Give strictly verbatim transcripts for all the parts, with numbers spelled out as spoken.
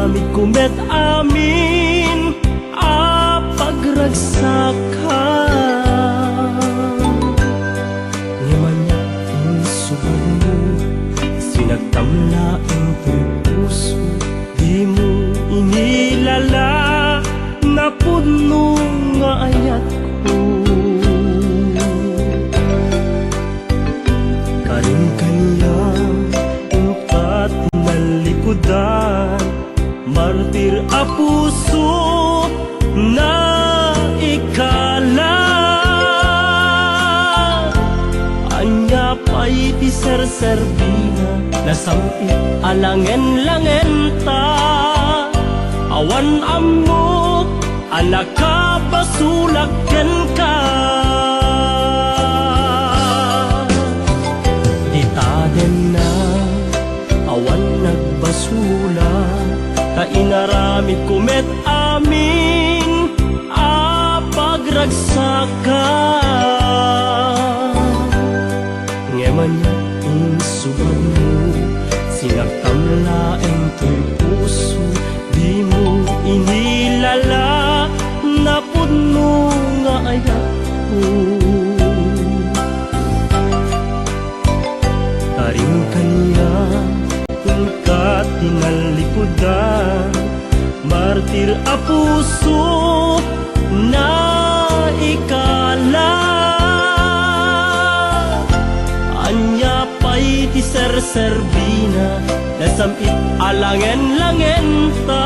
Inaramidko met amin a pagragsakam. Ngem ania insubadmo, sinagtam laeng toy puso, dimo inilala, napudno nga ayatko. Karim kaniak, inka ti nalikudan, martir a puso, naikala. Ania pay ti serserbina, nasam-it a langen-langenta. Awan ammok a nakabasolak kenka. Dita denna, awan nagbasolak, ta inaramidko met amin a pagragsakam. Ngem ania insubadmo, sinagtam laeng toy puso, dimo inilala, napudno nga ayatko. Karim kaniak, inka ti nalikudan, martir a puso, naikala. Ania pay ti serserbina, nasam-it a langen-langenta.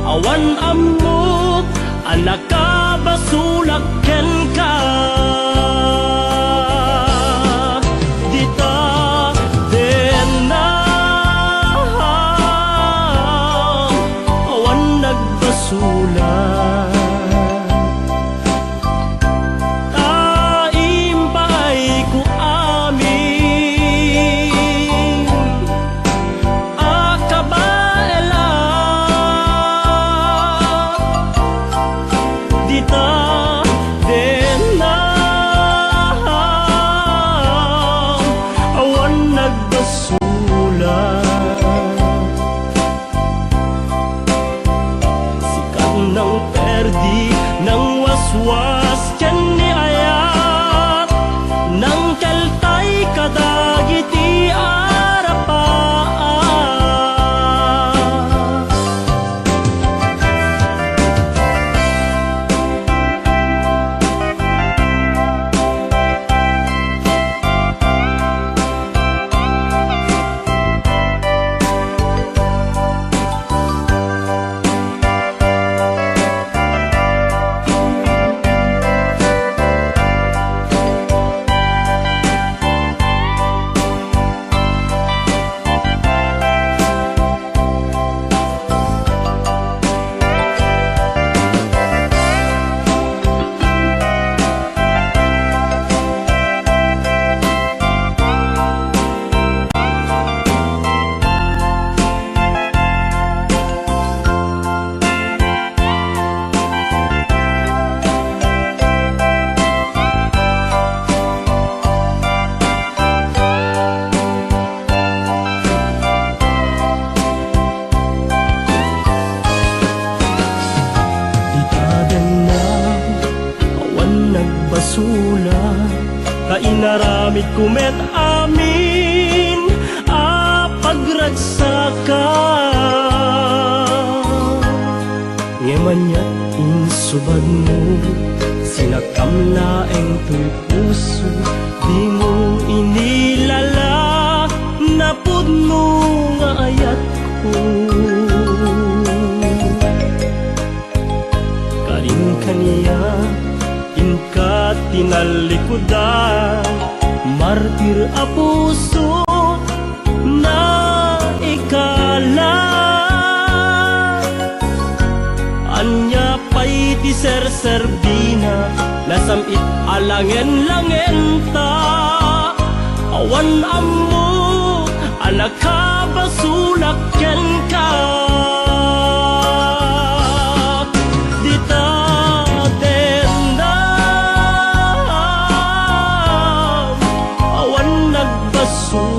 Awan ammok a nakabasolak kenka. Dita denna, awan nagbasolak. Ta impaayko amin a kabaelan. Dita denna, awan nagbasolak. Sikat nang perdi, nang waswas ken ni ayat, nang keltay kadagiti arapaak. Dita denna, awan nagbasolak, ta inaramidko met amin a pagragsakak. Ngem ania insubadmo, sinagtam laeng toy puso, dimo inilala, napudno nga ayatko. Karin kaniak, inka ti nalikudan, martir a puso, naikala. Ania pay ti serserbina, nasam-it a langen-langenta. Awan ammo a nakabasolak kenka. Dita dennam, awan nagbasolak.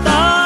Ta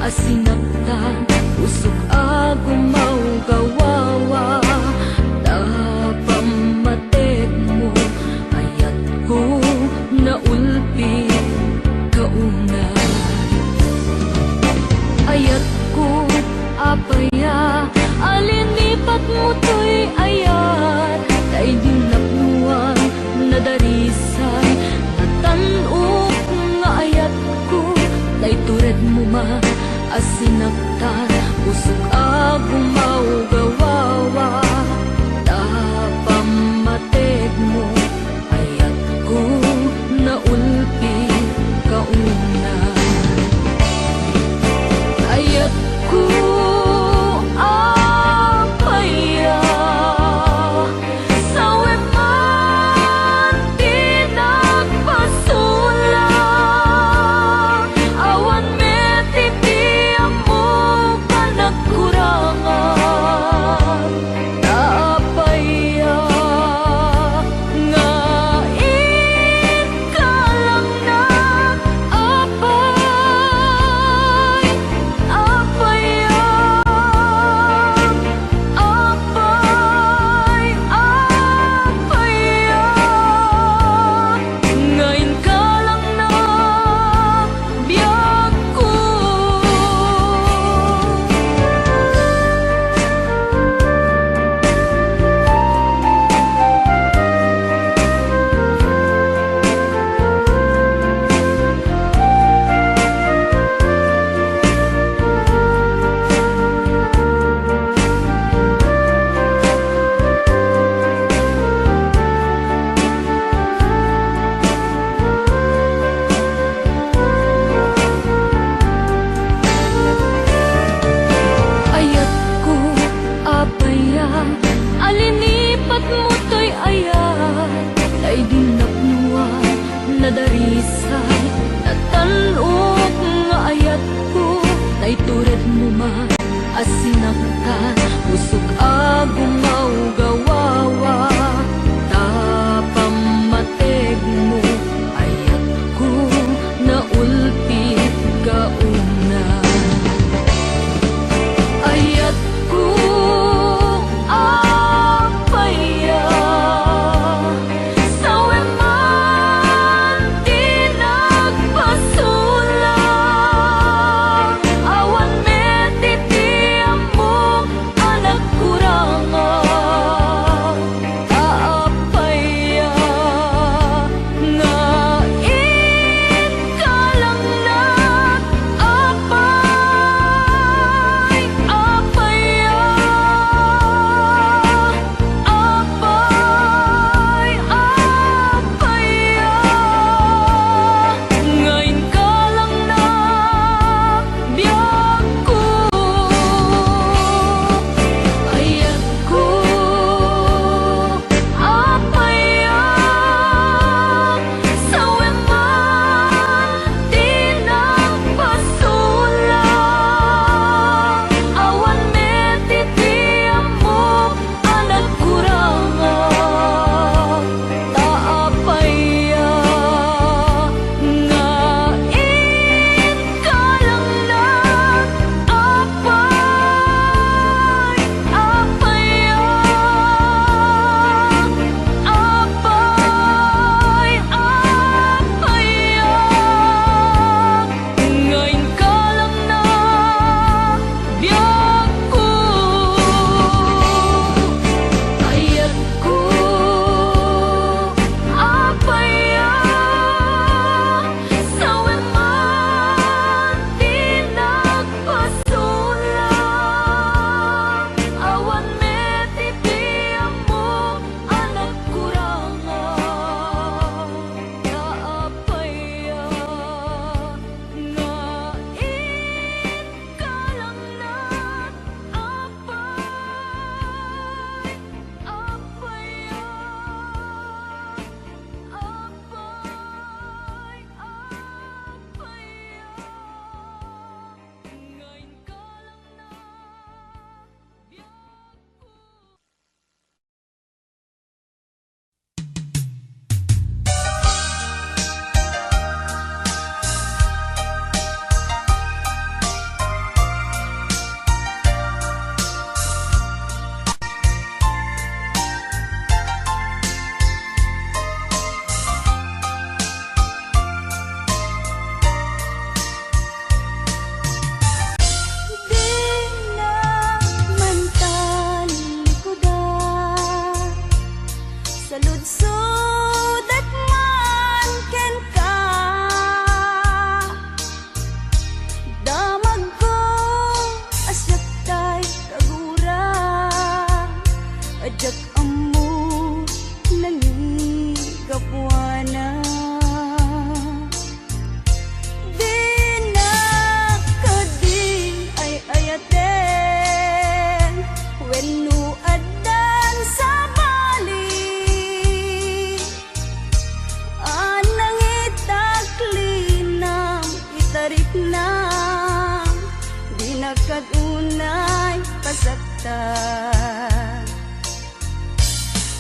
a sinaktan, usog a gumawgawawa. Ta pammategmo, ayatko, naulpi ka unay. Ayatko, apay a linipatmo toy ayat, tay di napnoan, nadarisay, natan-ok nga ayatko, tay turedmo man a sinaktan, usog a gumawgawa.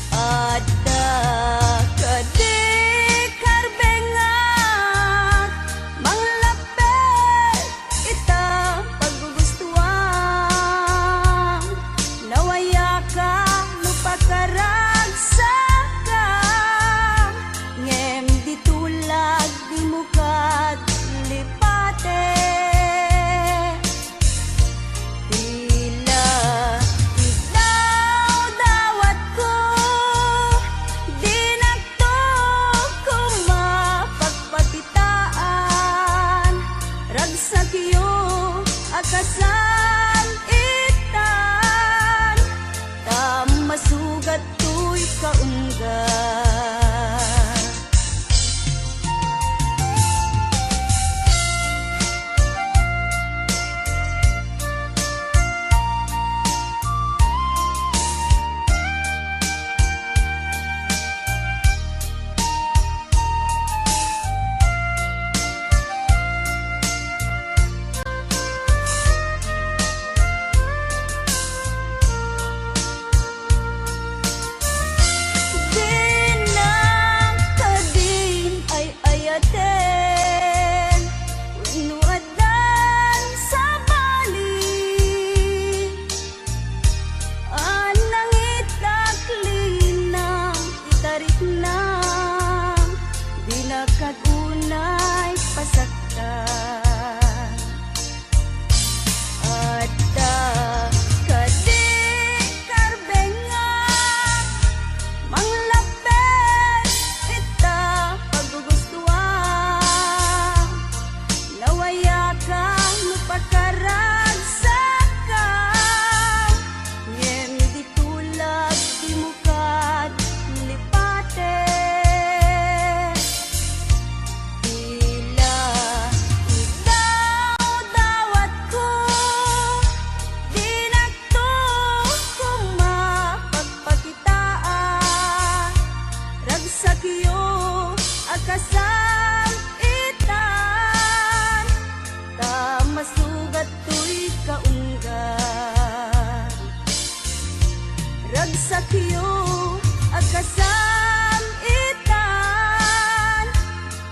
Adda kadi karbengak, manglappek ita paggugustuam. Nawayaka no pakaragsaka, ngem di tulag dimo kad lipate. Tila idawdawatko, dinakto koma pagpakitaan, ragsakyo a kasan-itan, ta masugat toy kaungga. Dinam kadin ay ayaten wenno addan sabali. Annang itak linang itarikna, dina kad unay pasaktan. Adda kadi karbengak, manglappek ita paggugustuam. Nawayaka no pakaragsaka, ngem di tulag dimo kad lipate. Tila idawdawatko, dinakto koma pagpakitaan, ragsakyo a kasan-itan, ta masugat toy kaungga. Ragsakyo a kasan-itan,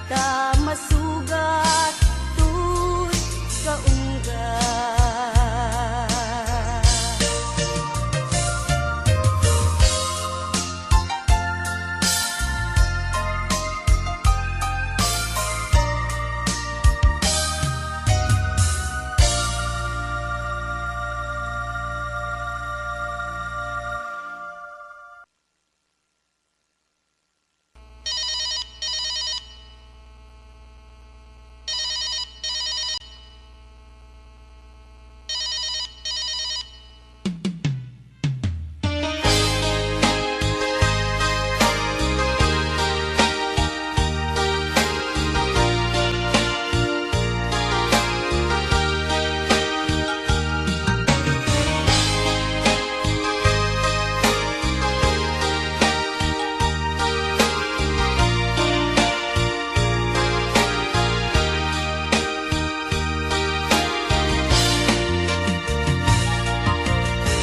ta masugat toy kaungga.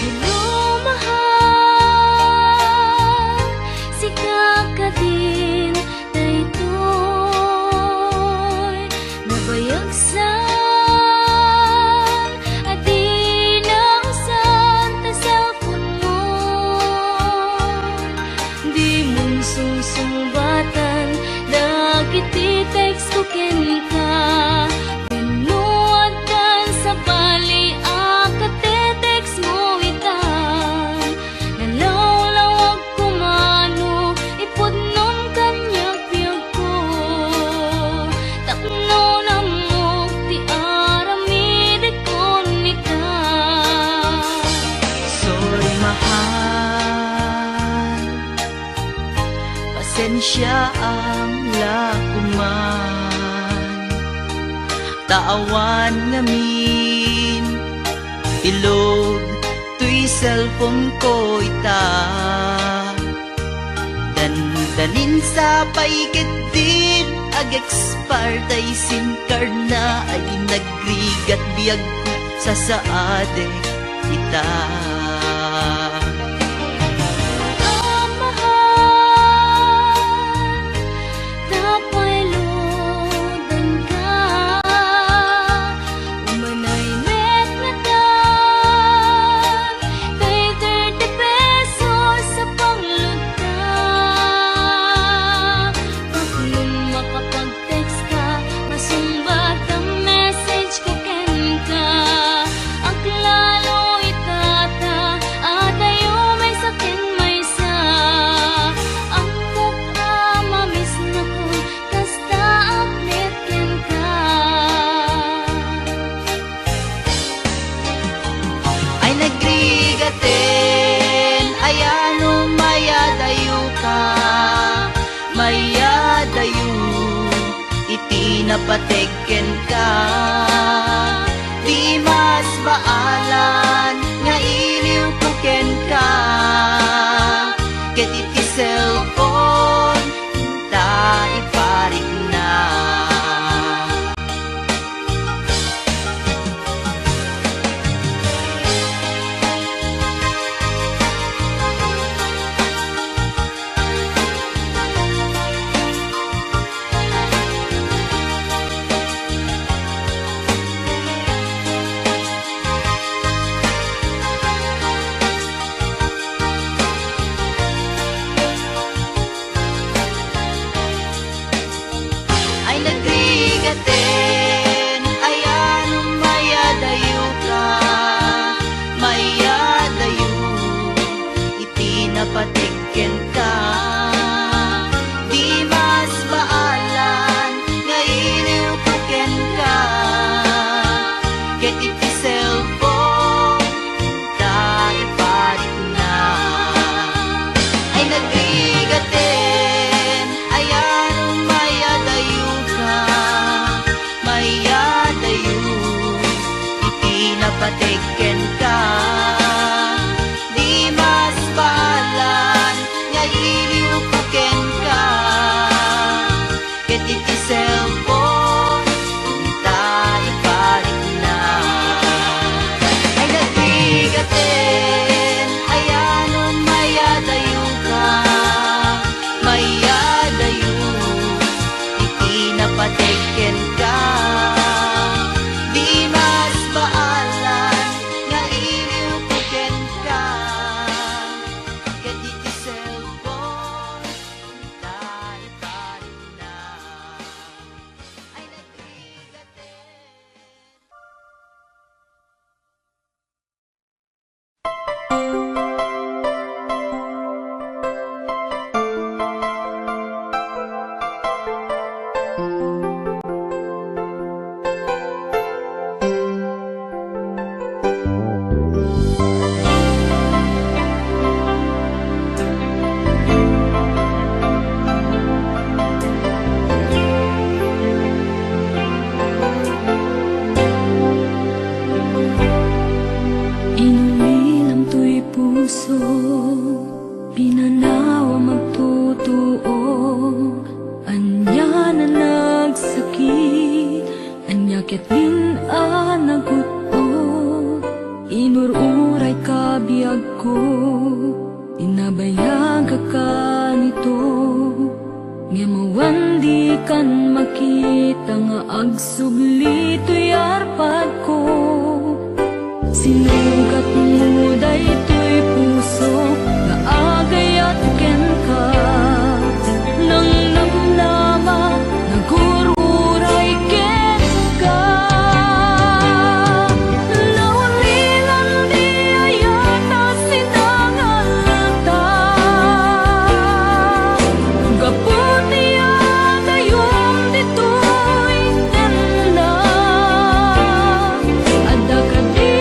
Hello, mahal, sika kadin daytoy nabayagsan a di naungsan ta cellphone mo. Dimon sungsungbatan dagiti text ko kenka. Wenno addan sabali a katetext mo itan, nalawlawag koma no ipudnom kaniak biagko. Tapno nammok ti aramidek kon ita. Sorry, mahal. Pasensiaam la koman. Ta awan ngamin ti load toy cellphone ko ita. Dandanin sa pay ketdin ag-expire tay SIM card na ay nagrigat biagko, sasaadek ita. napateg kenka. Di mas baalan nga iliwko kenka, ket iti cellphone ta iparikna. Ay nagrigaten, ayan, mayadayoka, mayadayo iti napateg kenka. Di mas baalan nga iliwko kenka, ket iti cellphone ta iparikna. Ay nagrigaten, ayan, mayadayoka, mayadayo iti napateg kenka. Di mas baalan nga iliwko kenka, ket iti cellphone ta iparikna. Ay nagrigaten, ayan, mayadayoka, mayadayo iti napateg kenka. Di mas baalan nga iliwko kenka, ket iti cellphone ta iparikna. Ay nagrigaten. Inulilam toy puso, pinanawam agtutuok, ania a nagsakit, ania ket din a nagut-ot, inur-urayka biagko, di nabayagak kanito. Ngem awan dikan makita nga agsubli toy arpadko. Sinugatmo daytoy puso nga agayat kenka. Nangnamnama, nagur-uray kenka. Naurilan di ayat a sinangalta. Gapu ti adayom ditoy tenna, adda kadi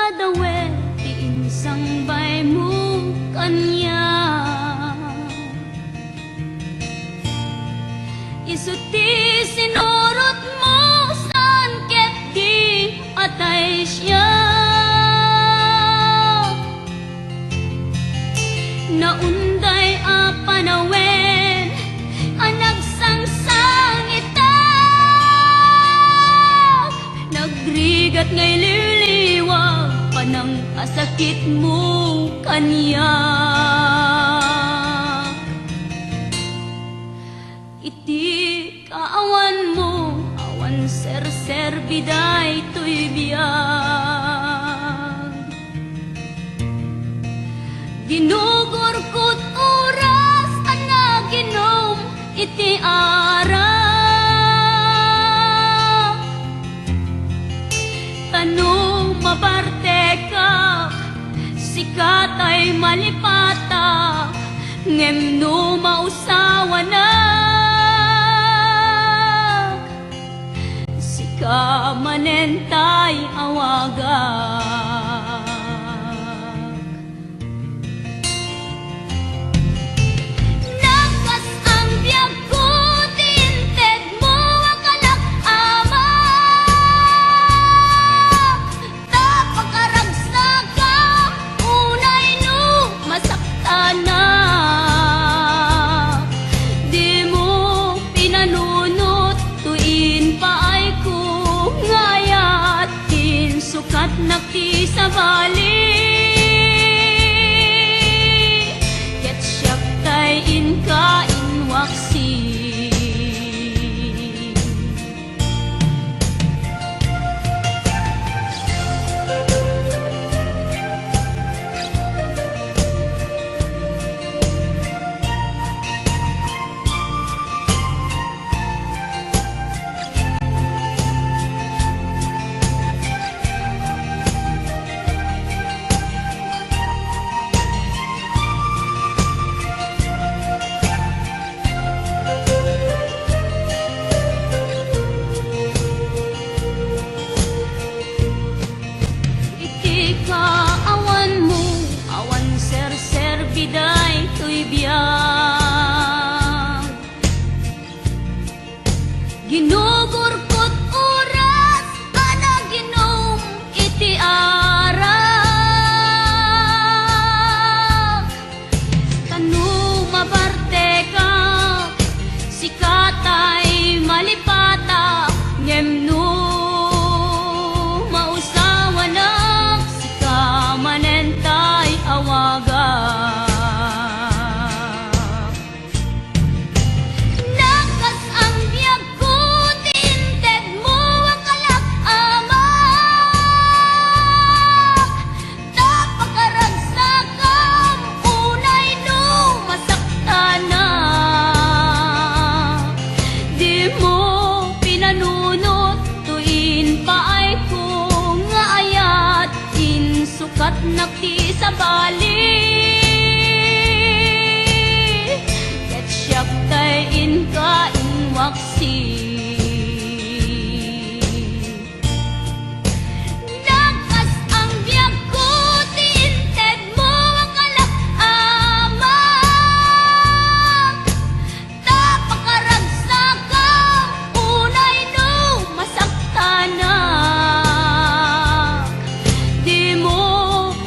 Dawet ti insangbaymo kaniak. Isu ti sinurotmo saan ket di atay siak. Naunday a panawen a nagsangsangitak, nagrigat nga ililiwa panang a sakitmo kaniak. Iti kaawanmo, awan serserbi daytoy biag. Ginugurkot oras a naginom iti arak. Ta no mabartekak, sika tay malipatak, ngem no mausawanak, sika manen tay awagak. Nakas-ang biagko ti intedmo a kalak, Ama. Ta pakaragsakam unay no masaktanak. Dimo pinanunot toy impaayko nga ayat. Insukatnak ti sabali, ket siak tay inka inwaksi. Iti kaawanmo, awan serserbi daytoy biag. Ginugurkot oras a naginom iti arak. Ta no mabartekak, sika tay malipatak, ngem no mausawanak, sika manen tay awagak. Nakas-ang biagko ti intedmo a kalak, Ama. Ta pakaragsakam unay no masaktanak. Dimo pinanunot toy impaayko nga ayat. Insukatnak ti sabali, ket siak tay inka inwaksi. Nakas-ang biagko ti intedmo a kalak, Ama. Ta pakaragsakam unay no masaktanak. Dimo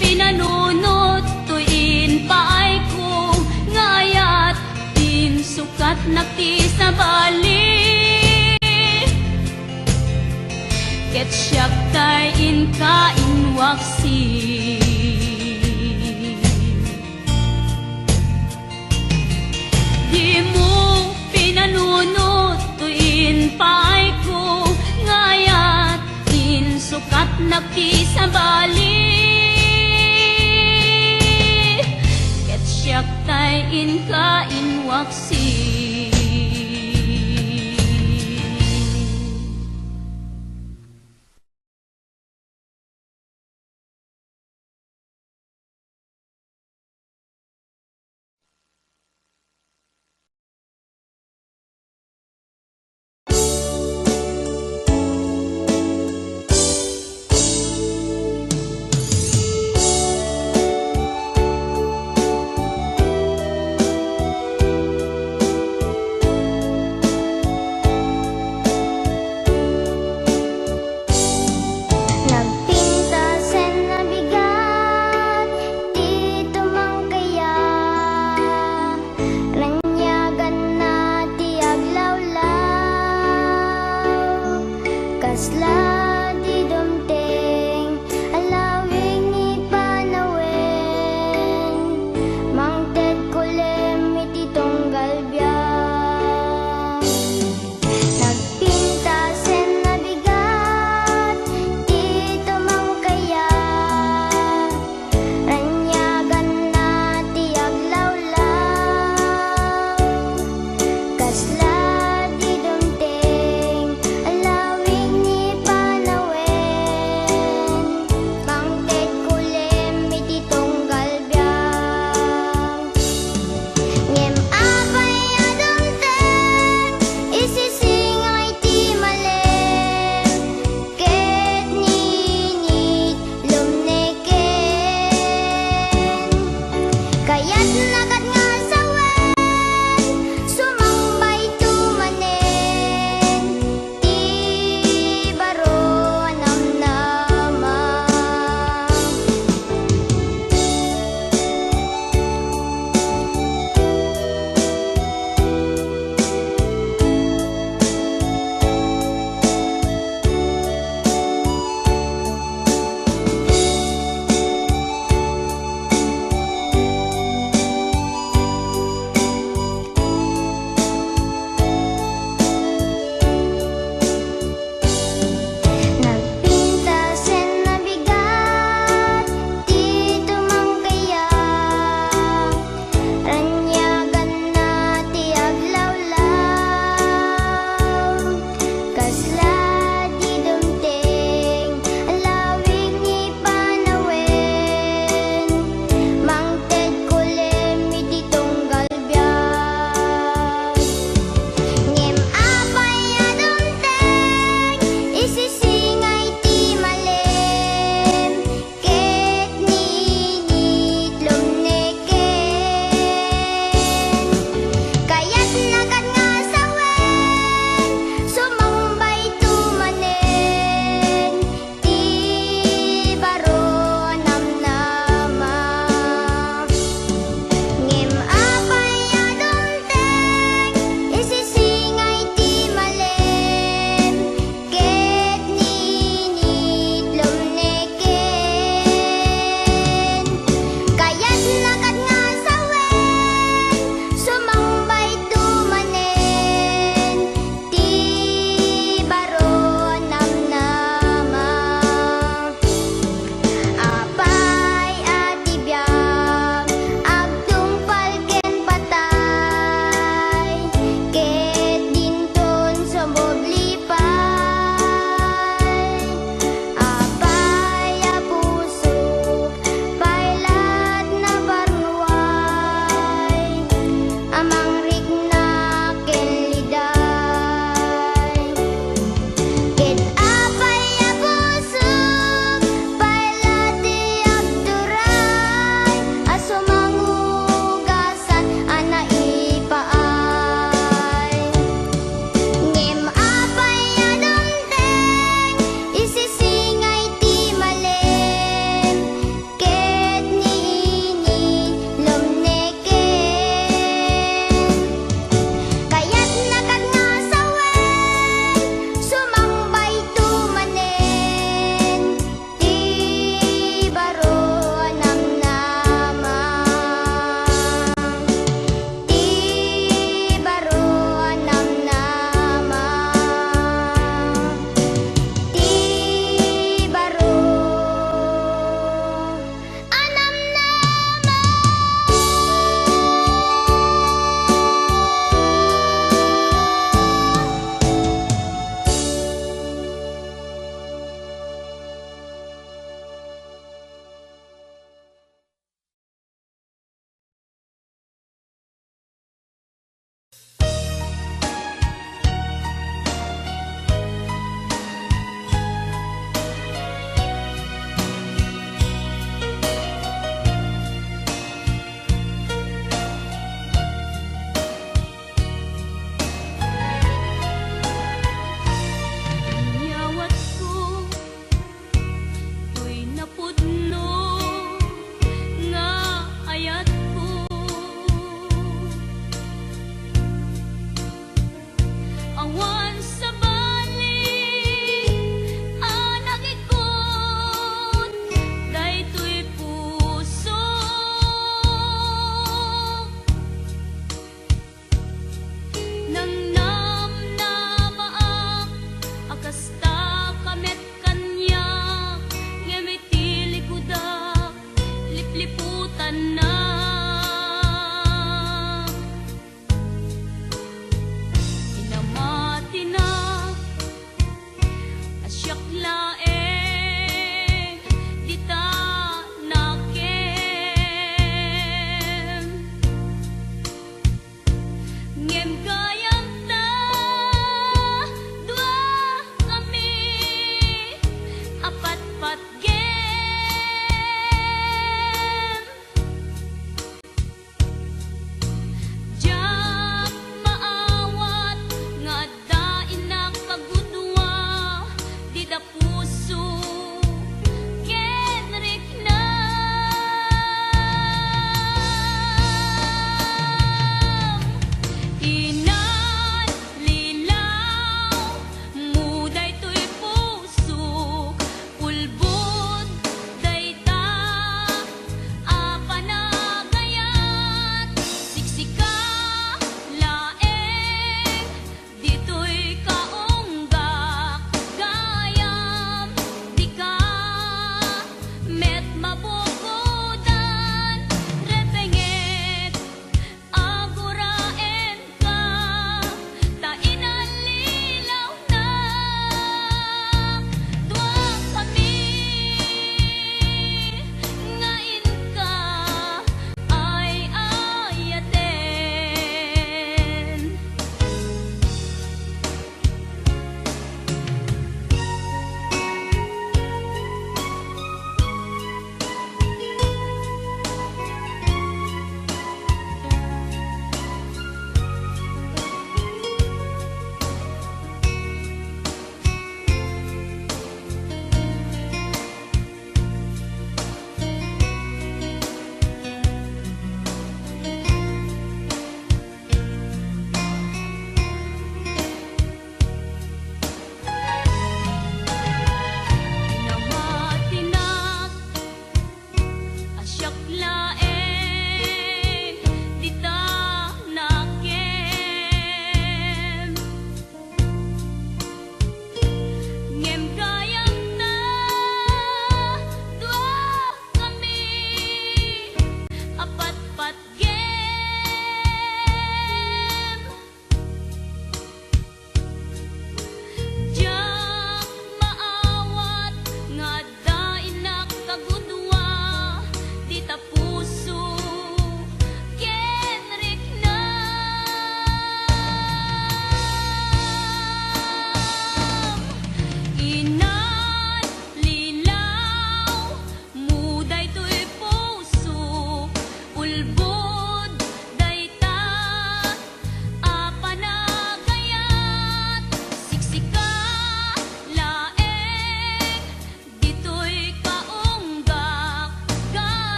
pinanunot toy impaayko nga ayat. Insukatnak ti sabali, ket siak tay inka inwaksi. Dimo pinanunot toy impaayko nga ayat. Insukatnak ti sabali, ket siak tay inka inwaksi.